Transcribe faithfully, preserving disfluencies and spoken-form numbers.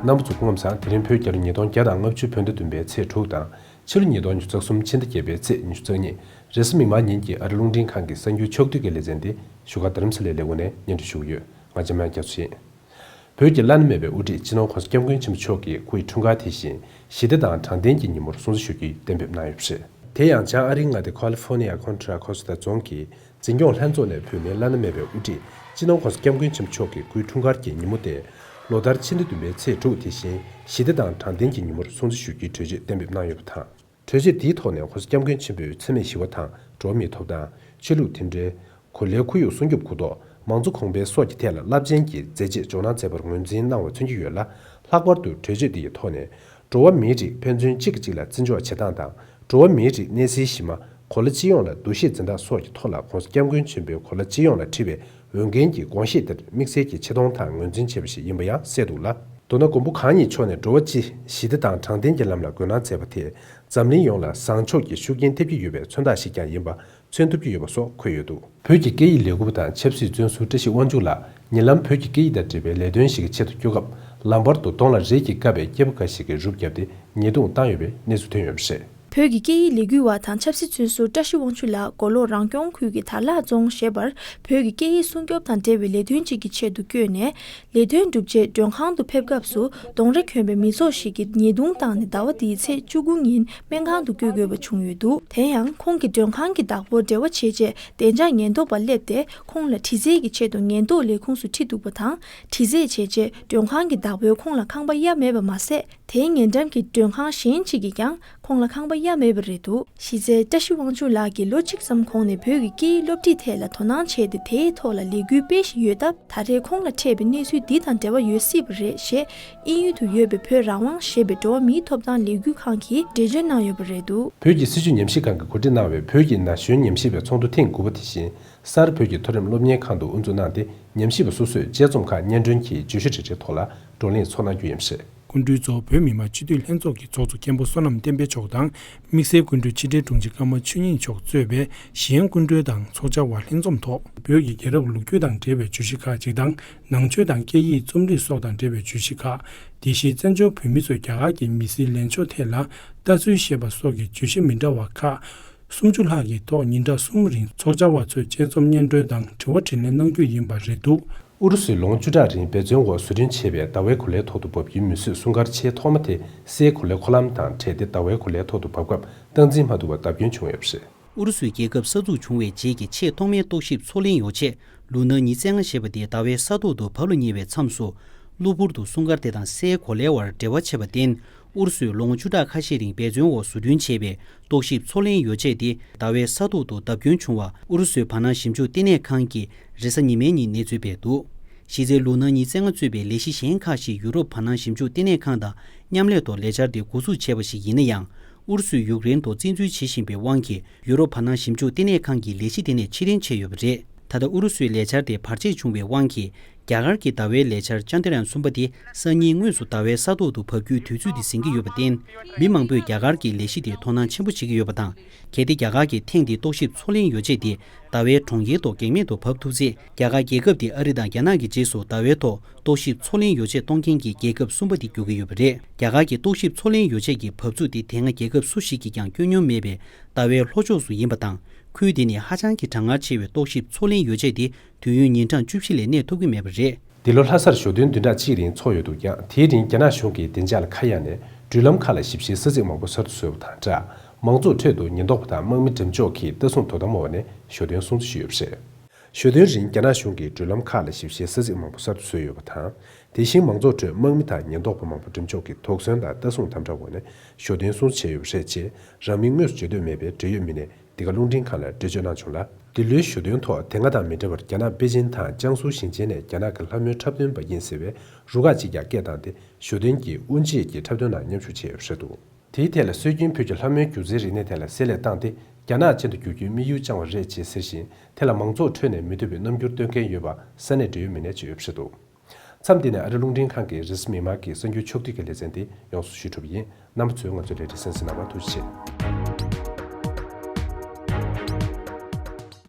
རྣམ་པ་ཚོ་སྐུ་ཁམས་བཟང་། དེ་རིང་བོད་རྒྱལ་ལོ་ཉིས་སྟོང་བརྒྱ་དང་ལྔ་བཅུ་བོད་ཟླ་བདུན་པའི་ཚེས་དྲུག་དང་། ཕྱི་ལོ་ཉིས་སྟོང་ཉི་ཤུ་རྩ་གསུམ་ཕྱི་ཟླ་བརྒྱད་པའི་ཚེས་ཉི་ཤུ་རྩ་གཉིས། རེས་གཟའ་མིག་དམར་ཉིན་གྱི་ཨ་རི་རླུང་འཕྲིན་ཁང་གི་གསར་འགྱུར་ཕྱོགས་བསྡུས་ཀྱི་ལེ་ཚན་འདི་བཞུགས་སྒར་རྡ་རམ་ས་ལའི་ལས་ཁུངས་ནས་སྙན་སྒྲོན་ཞུ་གི་ཡོད། ང་འཇམ་དབྱངས་རྒྱ་མཚོ་ཡིན། བོད་ཀྱི་བླ་ན་མེད་པའི་དབུ་ཁྲིད་སྤྱི་ནོར་༸གོང་ས་༸སྐྱབས་མགོན་ཆེན་པོ་མཆོག་གི་སྐུའི་འཁྲུངས་སྐར་དེ་བཞིན་ཞི་བདེ་དང་དྲང་བདེན་གྱི་ཉིན་མོར་སྲུང་བརྩི་ཞུ་རྒྱུའི་གཏན་འབེབས་གནང་ཡོད་པ་རེད། དེ་ཡང་བྱང་ཨ་རིའི་མངའ་སྡེ་ཁ་ལི་ཧྥོ་ནི་ཡ་ཁོན་ཁྲ་ཁོ་སི་ཏ་རྫོང་གི་འཛིན་སྐྱོང་ལྷན་ཚོགས་ནས་བོད་མིའི་བླ་ན་མེད་པའི་དབུ་ཁྲིད་སྤྱི་ནོར་༸གོང་ས་༸སྐྱབས་མགོན་ཆེན་པོ་མཆོག་གི་སྐུའི་འཁྲུངས་སྐར་གྱི་ཉིན་མོ་སྟེ། ལོ་ལྟར་ཕྱི་ཟླ་བདུན་པའི་ཚེས་དྲུག་དེ་བཞིན་ཞི་བདེ་དང་དྲང་བདེན་གྱི་ཉིན་མོར་སྲུང་བརྩི་ཞུ་རྒྱུའི་གྲོས་ཆོད་གཏན་འབེབས་གནང་ཡོད་པ་དང་། གྲོས་ཆོད་དེའི་ཐོག་ནས་༸གོང་ས་༸སྐྱབས་མགོན་ཆེན་པོས་འཚེ་མེད་ཞི་བ་དང་འགྲོ་བ་མིའི་ཐོབ་ཐང་། ཆོས་ལུགས་མཐུན་འབྲེལ། གོ་ལའི་ཁོར་ཡུག་སྲུང་སྐྱོབ་གུ་དོག་མང་གཙོ་གོང་འཕེལ་སོགས་ཀྱི་ཐད་ལ་རླབས་ཆེན་གྱི་མཛད་རྗེས་འཇོག་གནང་མཛད་པར་ངོས་འཛིན་གནང་བ་མཚོན་གྱི་ཡོད་ལ། ལྷག་པར་དུ་གྲོས་ཆོད་འདི་ཡི་ཐོག་ནས། འགྲོ་བ་མིའི་རིགས་ཕན་ཚུན་གཅིག་གིས་གཅིག་ལ་བརྩི་འཇོག་བྱེད་སྟངས་དང་། འགྲོ་བ་མིའི་རིགས་གནས་སའི་གཞི་མ་གོ་ལ་སྤྱི་ཡོངས་ལ་འདུ་ཤེས་འཛིན་སྟངས་སོགས་ཀྱི་ཐོག་ལ་༸གོང་ས་༸སྐྱབས་མགོན་ཆེན་པོས་གོ་ལ་སྤྱི་ཡོངས་ལ་འཁྲི་བའི་འོས་འགན་གྱི་དགོངས་བཞེད་དེར་དམིགས་བསལ་གྱི་ཆེ་མཐོང་དང་ངོས་འཛིན་བྱས་པ་ཞིག་ཡིན་པ་ཡང་གསལ་འདུག་ལ། མདོར་ན་མགོན་པོ་གང་ཉིད་མཆོག་ནས་འགྲོ་བ་སྤྱི་ཞི་བདེ་དང་དྲང་བདེན་གྱི་ལམ་ལ་འགོད་གནང་མཛད་པ་དེས་འཛམ་གླིང་ཡོངས་ལ་བཟང་ཕྱོགས་ཀྱི་ཤུགས་རྐྱེན་ཐེབས་ཀྱི་ཡོད་པའི་མཚོན་རྟགས་ཤིག་ཀྱང་ཡིན་པ་མཚོན་ཐུབ་ཀྱི་ཡོད་པ་སོགས་འཁོད་ཡོད་འདུག་བོད་ཀྱི་སྐད་ཡིག་ལས་འགུལ་བ་དང་ཆབ་སྲིད་བཙོན་ཟུར་བཀྲ་ཤིས་དབང་ཕྱུག་ལགས་ཉེ་ལམ་བོད་ཀྱི་སྐད་ཡིག་དང་འབྲེལ་བའི་ལས་དོན་ཞིག་གི་ཆེད་དུ་སྐྱོད་སྐབས། ལམ་བར་དུ་གདོང་ལ་རས་ཀྱིས་བཀབ་པའི་སྐྱེས་པ་འགའ་ཞིག་གིས་རུབ་བརྒྱབ་སྟེ་ཉེས་རྡུང་བཏང་ཡོད་པའི་གནས་ཚུལ་ཐོན་ཡོད་པ་རེད། བོད་ཀྱི་སྐད་ཡིག་ལས་འགུལ་བ་དང་ཆབ་སྲིད་བཙོན་ཟུར་བཀྲ་ཤིས་དབང་ཕྱུག་ལགས་མགོ་ལོག་རང་སྐྱོང་ཁུལ་གྱི་དར་ལག་རྫོང་ཞེས་པར་བོད་ཀྱི་སྐད་ཡིག་སྲུང་སྐྱོབ་དང་འབྲེལ་བའི་ལས་དོན་ཅིག་གི་ཆེད་དུ་བསྐྱོད་ནས། ལས་དོན་བསྒྲུབས་རྗེས་མགྲོན་ཁང་དུ་ཕེབས་སྐབས་སུ་གདོང་རས་གྱོན་པའི་མི་ཚོགས་ཤིག་གིས་ཉེས་རྡུང་བཏང་ནས་ཟླ་བ་འདིའི་ཚེས་བཅུ་དགུ་ཉིན་སྨན་ཁང་དུ་བསྐྱོད་དགོས་པ་བྱུང་ཡོད་འདུག་དེ་ཡང་ཁོང་གིས་མགྲོན་ཁང་གི་བདག་པོར་འབྲེལ་བ་བྱས་རྗེས་བདེ་འཇགས་ཉེན་རྟོག་པ་སླེབས་ཏེ་ཁོང་ལ་དྲི་རྩད་ཀྱི་ཆེད་དུ་ཉེན་རྟོག་ལས་ཁུངས་སུ་ཁྲིད་འདུག་པ་དང་། དྲི་རྩད་བྱས་རྗེས་མགྲོན་ཁང་གི་བདག་པོས་ཁོང་ལ་ཁང་པ་གཡར་མེད་པ་མ་ཟད། དེའི་ཉེ་འགྲམ་གྱི་མགྲོན་ཁང་གཞན་གཅིག་གིས་ཀྱང་ཁོང་ལ་ཁང་པ་གཡར་མེད་པ་རེད་འདུག་གཞི་རྩའི་བཀྲ་ཤིས་དབང་ཕྱུག་ལགས་ཀྱིས་ལོ་གཅིག་ཙམ་གོང་ནས་བོད་ཀྱི་སྐད་ཡིག་སློབ་ཁྲིད་ཐད་ལ་དོ་སྣང་བྱས་ཏེ་དེའི་ཐོག་ལ་ལས་འགུལ་སྤེལ་བཞིན་ཡོད་སྟབས། ད་རེས་ཁོང་ལ་འཕྲད་པའི་གནས་ཚུལ་འདི་དང་འབྲེལ་བ་ཡོད་སྲིད་པ་རེད་ཞེས་དབྱིན་ཡུལ་དུ་ཡོད་པའི་བོད་རང་དབང་ཞེས་པའི་འགྲོ་བ་མིའི་ཐོབ་ཐང་ལས་འགུལ་ཁང་གིས་འགྲེལ་བརྗོད་གནང་ཡོད་པ་རེད་འདུག་བོད་ཀྱི་སྲིད་བྱུས་ཉམས་ཞིབ་ཁང་གིས་གོ་སྒྲིག་གནང་བའི་བོད་ཀྱི་ན་གཞོན་ཉམས་ཞིབ་པའི་ཚོགས་འདུ་ཐེངས་དགུ་པ་དེ་བཞིན་གསར་བོད་ཀྱི་མཐོ་རིམ་སློབ་གཉེར་ཁང་དུ་དབུ་འཛུགས་གནང་སྟེ། ཉམས་ཞིབ་པ་སོ་སོས་དཔྱད་རྩོམ་ཁག་སྙན་སྒྲོན་གྱི་བརྗོད་གཞི་རེ་རེའི་ཐོག་ལ་བགྲོ་གླེང་ཚོགས་གནང་རྒྱུ་ཡིན་པ་རེད། སྐུ་མགྲོན་ཚོ་བོད་མི་མང་སྤྱི་འཐུས་ལྷན་ཚོགས་ཀྱི་ཚོགས་གཙོ་མཁན་པོ་བསོད་ནམས་བསྟན་འཕེལ་མཆོག་དང་། དམིགས་བསལ་སྐུ་མགྲོན་ཕྱི་དྲིལ་དྲུང་ཆེ་ཀརྨ་ཆོས་ཉིད་མཆོག་གཙོས་པའི་གཞན་སྐུ་མགྲོན་དང་ཚོགས་བཅར་བ་ལྷན་འཛོམས་ཐོག་བོད་ཀྱི་རྒྱལ་རབས་ལོ་རྒྱུས་དང་འབྲེལ་བའི་བརྗོད་གཞི་ཁག་ཅིག་དང་། ནང་ཆོས་དང་སྐད་ཡིག་རྩོམ་རིག་སོགས་དང་འབྲེལ་བའི་བརྗོད་གཞི་ཁག་དེ་བཞིན་བཙན་བྱོལ་བོད་མི་ཚོས་རྒྱ་གར་གྱི་མི་སེར་ལེན་ཕྱོགས་ཐད་ལ་ལྟ་ཚུལ་བཤད་པ་སོགས་ཀྱི་བརྗོད་གཞི་མི་འདྲ་བ་ཁག་སུམ་ཅུ་ལྷག་གི་ཐོག་ཉིན་གྲངས་གསུམ་རིང་ཚོགས་བཅར་བ་ཚོས་དཔྱད་རྩོམ་སྙན་སྒྲོན་དང་དྲི་བ་དྲིས་ལན་གནང་རྒྱུ་ཡིན་པ་རེད་འདུག་ཨུ་རུ་སུས་ལོ་ངོ་བཅུ་ཕྲག་རིང་འབད་བརྩོན་འོག་བཟོ་སྐྲུན་བྱས་པའི་ཟླ་བའི་གོ་ལའི་ཐོག་ཏུ་འབབ་རྒྱུའི་མི་གསོད་སྲུང་སྐར་ཆེས་ཐོག་མ་དེ་སའི་གོ་ལའི་འཁོར་ལམ་དང་འཕྲད་དེ། ཟླ་བའི་གོ་ལའི་ཐོག་ཏུ་འབབ་སྐབས་སྟངས་འཛིན་མ་ཐུབ་པར་བརྡབ་སྐྱོན་བྱུང་ཡོད་པ་རེད། ཨུ་རུ་སུའི་རྒྱལ་ཁབ་གསར་འཛུགས་བྱུང་བའི་རྗེས་ཀྱི་ཆེས་ཐོག་མའི་རྟོག་ཞིབ་མཚོ་གླིང་ཡོ་ཆས་ལུ་ནར་ཉི་ཤུ་རྩ་ལྔ་ཞེས་པ་དེ་ཟླ་བའི་ས་ཐོག་ཏུ་བབས་ལ་ཉེ་བའི་མཚམས་སུ། གློ་བུར་དུ་སྲུང་སྐར་དེ་དང་སའི་གོ་ལའི་བར་འབྲེལ་བ་ཆད་པར་བརྟེན། ཨུ་རུ་སུས་ལོ་ངོ་བཅུ་ཕྲག་ཁ་ཤས་རིང་འབད་བརྩོན་འོག་བཟོ་སྐྲུན་བྱས་པའི་རྟོག་ཞིབ་མཚོ་གླིང་ཡོ་ཆས་དེ་ཟླ་བའི་ས་ཐོག་ཏུ་བརྡབ་སྐྱོན་བྱུང་བ་ཨུ་རུ་སུའི་བར་སྣང་ཞིབ་འཇུག་ལྟེ་གནས་ཁང་གིས་རེས་གཟའ་ཉི་མའི་ཉིན་གནས་ཚུལ་སྤེལ་འདུག་གཞི་རྩའི་ལུ་ནར་ཉི་ཤུ་རྩ་ལྔ་གཙོས་པའི་ལས་གཞི་གཞན་ཁག་ཞིག་ཡུ་རོབ་བར་སྣང་ཞིབ་འཇུག་ལྟེ་གནས་ཁང་དང་མཉམ་ལས་ཐོག་ལས་འཆར་དེ་འགོ་འཛུགས་བྱས་པ་ཞིག་ཡིན་ན་ཡང་། ཨུ་རུ་སུས་ཡུཀ་རེན་ཐོག་བཙན་འཛུལ་བྱེད་བཞིན་པའི་དབང་གིས། ཡུ་རོབ་བར་སྣང་ཞིབ་འཇུག་ལྟེ་གནས་ཁང་གིས་ལས་གཞི་དེ་ནས་ཕྱིར་འཐེན་བྱས་ཡོད་པ་རེད། ད་ལྟ་ཨུ་རུ་སུའི་ལས་འཆར་དེ་བར་ཆད་བྱུང་བའི་དབང་གིས། རྒྱ་གར་གྱི་ཟླ་བའི་ལས་འཆར་ཅན་དྲ་ཡན་གསུམ་པ་དེ་སང་ཉིན་དངོས་སུ་ཟླ་བའི་ས་ཐོག་ཏུ་བབས་རྒྱུའི་དུས་ཚོད་དེ་ཟིན་གྱི་ཡོད་པར་བརྟེན། མི་མང་པོས་རྒྱ་གར་གྱི་ལས་གཞི་དེར་དོ་སྣང་ཆེན་པོ་བྱེད་ཀྱི་ཡོད་པ་དང་། གལ་ཏེ་རྒྱ་གར་གྱིས་ཐེངས་འདིའི་རྟོག་ཞིབ་མཚོ་གླིང་ཡོ་ཆས་དེ་ཟླ་བའི་གྲོང་ཁྱེར་ཐོག་གེགས་མེད་དུ་བབས་ཐུབ་ཚེ། རྒྱ་གར་རྒྱལ་ཁབ་དེ་ཨ་རི་དང་རྒྱ་ནག་གི་རྗེས་སུ་ཟླ་བའི་ཐོག་རྟོག་ཞིབ་མཚོ་གླིང་ཡོ་ཆས་གཏོང་མཁན་གྱི་རྒྱལ་ཁབ་གསུམ་པ་དེ་འགྱུར་གྱི་ཡོད་པ་རེད། རྒྱ་གར་གྱི་རྟོག་ཞིབ་མཚོ་གླིང་ཡོ་ཆས་ཀྱི་བབས་ཚུགས་དེ་དེ་སྔ་རྒྱལ་ཁབ་སུ་ཞིག་གིས་ཀྱང་བསྐྱོན་མྱོང་མེད་པའི་ཟླ་བའི་ལྷོ་ཕྱོགས་སུ་ཡིན་པ་དང་། ཁུལ་དེ་ནི་ཧ་ཅང་གི་གྲང་ངར་ཆེ་བའི་རྟོག་ཞིབ་མཚོ་གླིང་ཡོ་ཆས་དེ་དུས་ཡུན་ཉིན་གྲངས་བཅུ་བཞི་ལས་གནས་ཐུབ་ཀྱི་མེད་པ་རེད། འདི་ལོ་ལྷ་སར་ཞོ་སྟོན་བདུན་ཕྲག་གཅིག་རིང་འཚོགས་ཡོད་འདུག་ཀྱང་། དེའི་རིང་རྒྱ་ནག་གཞུང་གིས་བདེ་འཇགས་ལ་ཁ་གཡར་ནས་འགྲུལ་ལམ་ཁག་ལ་ཞིབ་བཤེར་ས་ཚིགས་མང་པོ་གསར་དུ་བཟོས་པ་དང་སྦྲགས། མང་ཚོགས་ཁྲོད་དུ་ཉེན་རྟོག་པ་དང་དམག་མི་འགྲེམས་འཇོག་གིས་ལྟ་སྲུང་དོ་དམ་འོག་ནས་ཞོ་སྟོན་སྲུང་བརྩི་ཞུས་ཡོད་པ་རེད། ཞོ་སྟོན་རིང་རྒྱ་ནག་གཞུང་གིས་འགྲུལ་ལམ་ཁག་ལ་ཞིབ་བཤེར་ས་ཚིགས་མང་པོ་གསར་དུ་བཟོས་ཡོད་པ་དང་། དེ་བཞིན་མང་ཚོགས་ཁྲོད་དམག་མི་དང་ཉེན་རྟོག་པ་མང་པོ་འགྲེམས་འཇོག་གིས་དོགས་ཟོན་དང་ལྟ་སྲུང་དམ་དྲག་འོག་ནས་ཞོ་སྟོན་སྲུང་བརྩི་བྱས་ཡོད་པ་རེད་ཅེས་རང་མིང་དངོས་སུ་བརྗོད་འདོད་མེད་པའི་འབྲེལ་ཡོད་མི་སྣས་འདི་ག་རླུང་འཕྲིན་ཁང་ལ་འགྲེལ་བརྗོད་གནང་བྱུང་ལ། འདི་ལོའི་ཞོ་སྟོན་ཐོག་དེ་སྔ་དང་མི་འདྲ་བར་རྒྱ་ནག་པེ་ཅིན་དང་ཅང་སུའུ་ཞིང་ཆེན་ནས་རྒྱ་ནག་གི་ལྷ་མོའི་འཁྲབ་སྟོན་པ་ཡིན་ཟེར་བའི་རུ་ཁག་ཅིག་ཀྱང་སྐད་བཏང་སྟེ། ཞོ་སྟོན་གྱི་དབུ་འབྱེད་ཀྱི་འཁྲབ་སྟོན་ནང་མཉམ་ཞུགས་བྱས་ཡོད་པ་རེད་འདུག་དེའི་ཐད་ལ་སྲོལ་རྒྱུན་བོད་ཀྱི་ལྷ་མོའི་སྒྱུ་རྩལ་རིག་གནས་ཐད་ལ་བསྲེ་ལྷད་བཏང་སྟེ། རྒྱ་ནག་ཅན་དུ་བསྒྱུར་རྒྱུའི་དམིགས་ཡུལ་བཅངས་པ་རེད་ཅེས་ཟེར་བཞིན། དེ་ལ་མང་ཚོགས་ཁྲོད་ནས་མི་འདོད་པའི་རྣམ་འགྱུར་སྟོན་མཁན་ཡོད་པ་ས་གནས་འབྲེལ་ཡོད་མི་སྣས་བརྗོད་ཡོད་པ་རེད་འདུག་མཚམས་འདི་ནས་ཨ་རི་རླུང་འཕྲིན་ཁང་གི་རེས་གཟའ་མིག་དམར་གྱི་གསར་འགྱུར་ཕྱོགས་བསྡུས་ཀྱི་ལེ་ཚན་འདི་ཡོངས་སུ་ཞུས་གྲུབ་ཡིན། རྣམ་པ་ཚོས་ང་ཚོའི་ལས་རིམ་གསན་གཟིགས་གནང་བར་ཐུགས་རྗེ་ཆེ།